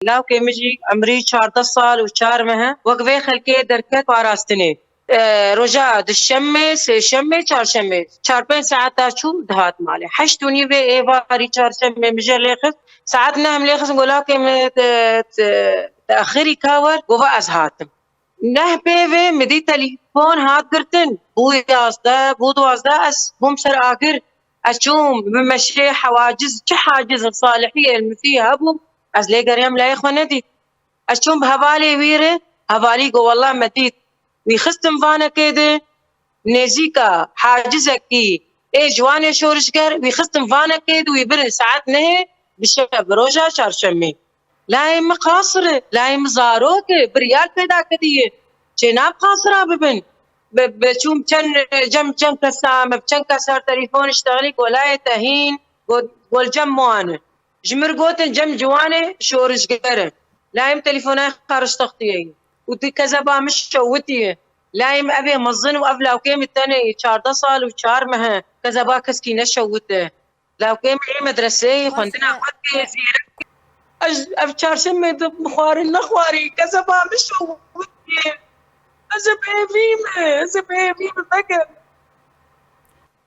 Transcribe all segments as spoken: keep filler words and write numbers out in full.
Lawkê min jî emrî çardeh sal û çar meh e. Wek vê xelkê derket parastinê. E, roja duşemê, sêşemê, çarşemê, çar pênc saeta çû dihat malê. Heşt û nîvê êvarî çarşemê min jê lê xist. Saet neh min lê xist, got, lawkê min te, te, te axirî ka wer, got, va ez hatim. Neh pê vê min dî telefon hat girtin. Bû yazdeh, bû duwazdeh, ez bûm ser agir. Ez çûm, min meşê hewaciz, çi haciz salihiyê min fî hebû, ez lê geriyam layê xwe nedît. Ez çûm bi hevalê wî re, hevalî got, wela me dît. Wî xistim vanekê de, nêzîka hacizekî ê ciwanê şorişger, wî xistim vanekê de, wî birin saet nehê bi şev, bi roja çarşemê. Layê min qasir e, layê min zarok e, biryar pêda kiriye. Çênab qasira bibin. Bi, bi çûm çend, cem çend kesa, me bi çend kesa telefon iştexilî, got layê te hîn, got, got cem wan e. Ji mir gotin cem ciwanê şorişger e. Layê min telefona xwe riştextiye û di kezeba min şewitiye. Layê min ev ê mezin û ev lawkê min tenê çardeh sal û çar meh e. Kezeba keskî neşewite. Lawkê min ê medreseyê xwendina xwe dike, zîrek. Ez ev çarşemê di xwarin nexwarî, kezeba min şewitiye. Ez ê bi hêvî me, ez ê bi hêvî me, veke.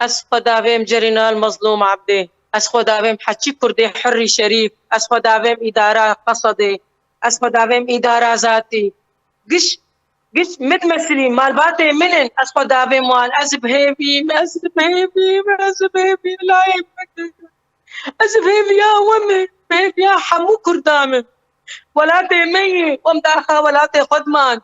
Ez xwe davêm Cerînal Mezlûm Ebdê. Ez xwe davêm Heçî Kurdê Hurrî Şerîf. Ez xwe davêm îdara Qesedê. Ez xwe davêm îdara Zatî. Giş, giş min mesilî malbatê min in. Ez xwe davêm wan. Ez bi hêvî me, ez bi hêvî me, ez bi hêvî me, layê me. Ez bi hêviya we me, bi hêviya hemû Kurda me. Welatê me yê, we daxa welatê xwe diman.